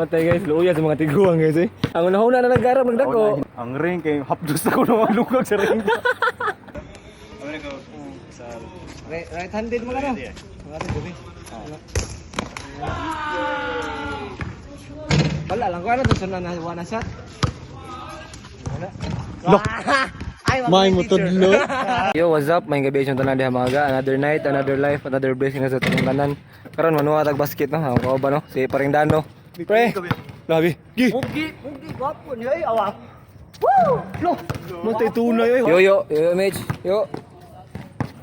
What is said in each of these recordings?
Patay guys, luya sa mga tiguang guys eh. Ang una-una na naggarap nagdako. Ang ring kay hapdos ako na maglugag sa ring. Right-handed mo ka na. Wala lang ko ano to sundan na wala shot. May mutudlo. Yo, what's up? May gabi siyang tanan diha mga ga. Another night, another life, another blessing na sa tanong kanan. Karon manuha tag basket no. Ang ba no? Si Paring Dano. Pre. Labi. Gi. Mugi, mugi, gwapo niya ay awa. Lo. Matay tunay ay. Yo yo, yo Mitch. Yo.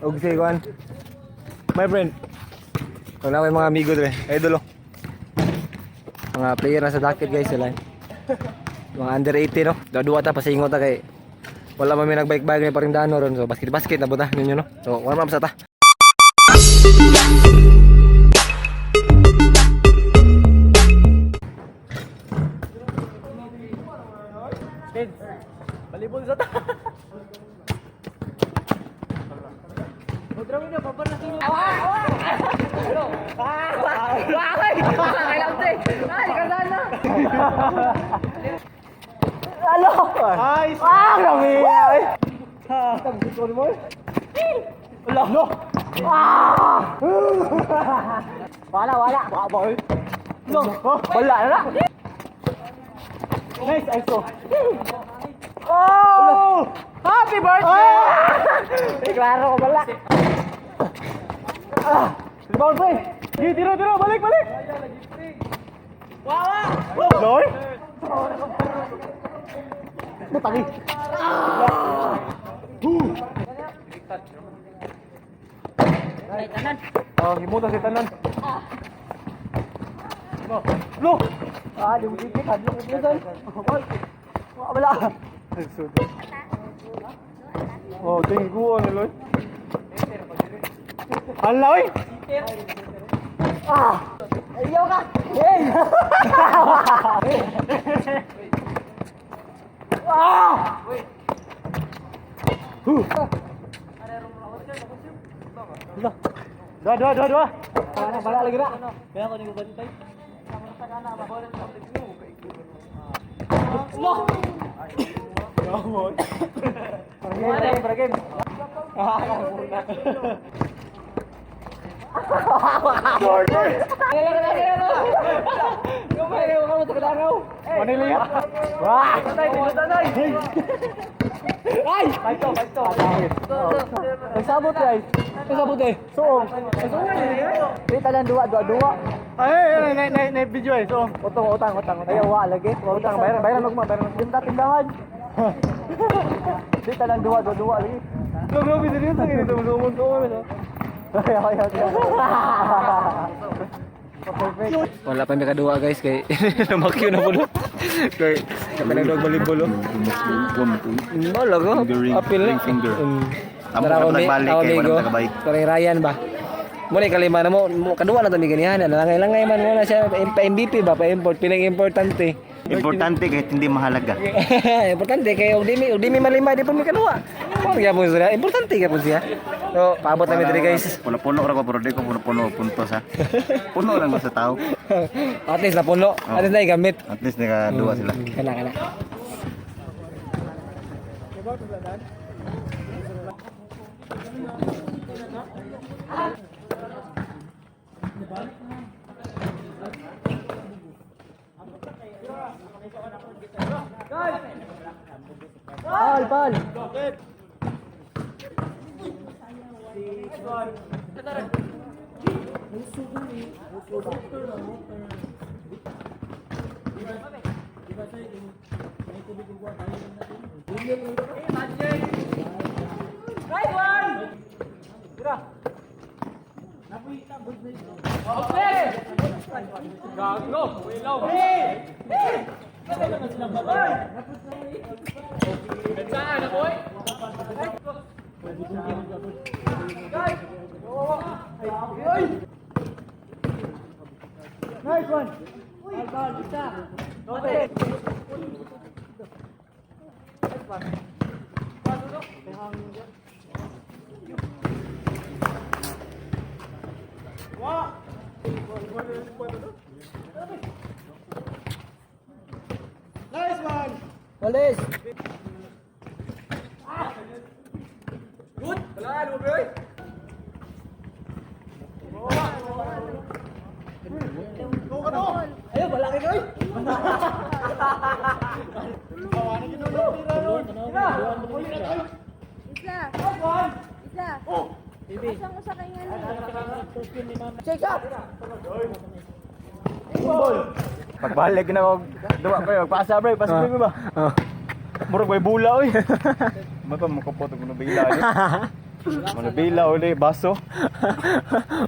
Og si Juan. My friend. Wala may mga amigo dre. Idol oh. Mga player na sa dakit guys sila. Mga under 18 no. Duwa ta pasingot ta kay wala man may nagbike-bike ni Paring Dano ron. So basket basket na buta ninyo no. So wala man sa ta. Balibol sa ta. Ay, Ah, grabe. Ay. Wala, wala. No, wala na. Nice ISO. Oh! Happy birthday! Eh, klaro ko wala. Rebound play. Gi, tira, tira, balik, balik. Wawa. Loy. Butagi. Oh, himuta si tanan. Lo. Lo. Ah, di mo dikit, hadlok mo dyan. Wala. Oh, tinggo ano Loy. Hala oy. Ah! Ayaw ka! Hey! Ah! Dua, dua, dua, dua. Wala, wala lagi na. Kaya ko ni Manila. Wah. Ay! Paito, paito. Nagsabot ay. Nagsabot ay. Suong. Di tanan duwa, duwa, duwa. Ay, ay, ay, ay, ay, video ay. So, Utang, utang, utang. Ayaw, wa lagi. Utang, bayaran, bayaran magma, bayaran. Tinda, tindahan. Di tanan duwa, duwa, duwa lagi. Lo, grabe seryoso ganito. Lumon ko kami. Ayaw, ayaw, ayaw. Perfect. Wala pa may kaduwa guys kay namakyo na pulo. Kay kanang dog balibol oh. Wala ko. Apil na. Ring finger. Amo Tara ka ko nagbalik kay walang tagabay. Parang Ryan ba? Mo ni kalima na mo, mo kaduwa na to mi ganihan. Langay-langay man mo na siya pa MVP ba pa import piling importante. Importante kahit hindi mahalaga. Importante kay og di mi malima di pa mi kaduwa. Mo gyapon siya. Importante gyapon siya. So paabot na mi diri guys. Puno-puno ra ko pero di ko puno-puno puntos ha. Puno lang ko sa tao. At least napuno. At least na gamit. At least nakaduwa sila. Kana kana. Pal, pal. Nice one. Walis. Isla. Isla. Oh. Asa mo sa kay nga ni? Check up. Pagbalik na ako, duwa pa pasa bro, pasa bro ba? Oh. Murag way bula oy. Mata mo kapot og manubila ni. Manubila uli baso.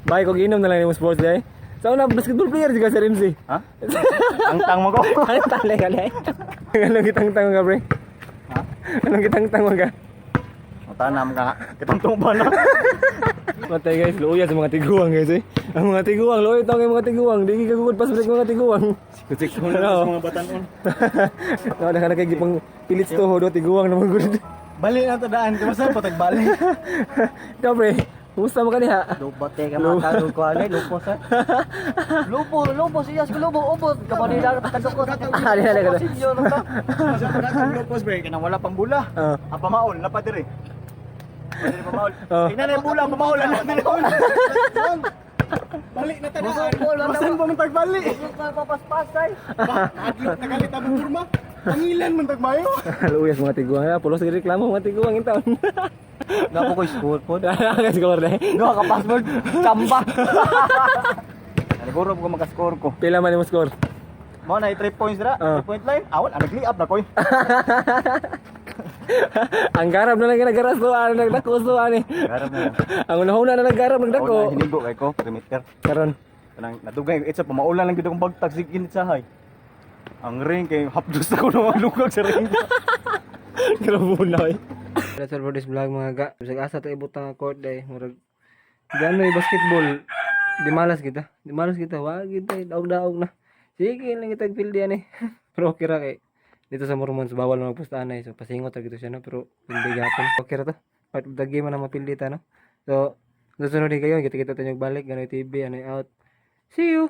Bye, kung inom na lang yung sports day. Sa una, basketball player si ka, Sir MC. Ha? Angtang mo ko. Ano tali ka na? Anong kitang tango ka, pre? Ha? Anong kitang tango ka? Matanam ka. Kitang tumba na. Matay guys, luya sa mga tiguang guys eh. Ang mga tiguang, luya ito ang mga tiguang. Di ka gugod pas mga tiguang. Kutsik ko Ano? sa mga batanon. Nawa na ka na kay gipang pilit to hodo tiguang naman gud. Bali na tadaan. Kumusta po tagbali? Ikaw pre, kumusta mo kaniha? Lubot eh, kamatalo ko ano, lupos eh. Lubo, lubo, siya, lubo, ubot. Kamanila, patagok ko. Ah, di na, di na. Senior na. Lupos bre, kanang wala pang bula. Ah. Ang pamaol na pa dire. Dire pamaol. Oh. Tingnan na yung bula, ang pamaol na dire. Bali na tadaan. Busog, Basan pa man tagbali. Papaspasay. Adlok na galit ang kurma. Pangilan man tagmayo. Luya sa mga tiguang. Ah, pulos reklamo mga tiguang in taon. Napo ko score po. Guys, score na. Duha ka password. Chamba. Siguro ko maka-score ko. Pila man yung score? Mo na 3 points dira, Ah. 3 point line. Awon, ang nagli-up na koy. Ang garab na lang nagaras to, ano nagdako to ani. Garab na. Ang unahuna na naggarab nagdako. Ako hinigo kay ko perimeter. Karon. Kanang nadugay itsa pamaulan lang gid akong bagtag sig init sa hay. Ang ring kay hapdos ako nang lugag sa ring. Grabe na oy. That's all for this vlog mga ga. Bisag asa ta ibutang ang court day murag ganoy basketball. Di malas kita. Di malas kita. Wa kita daog-daog na. Sige lang kita field yan eh. Pero okay ra kay dito sa Mormons bawal magpustahan eh. So pasingot ra gito siya no pero hindi gapon. Okay ra to. Part of the game na mapildi ta no. So susunod din kayo kita-kita tayo balik ganoy TV ano out. See you.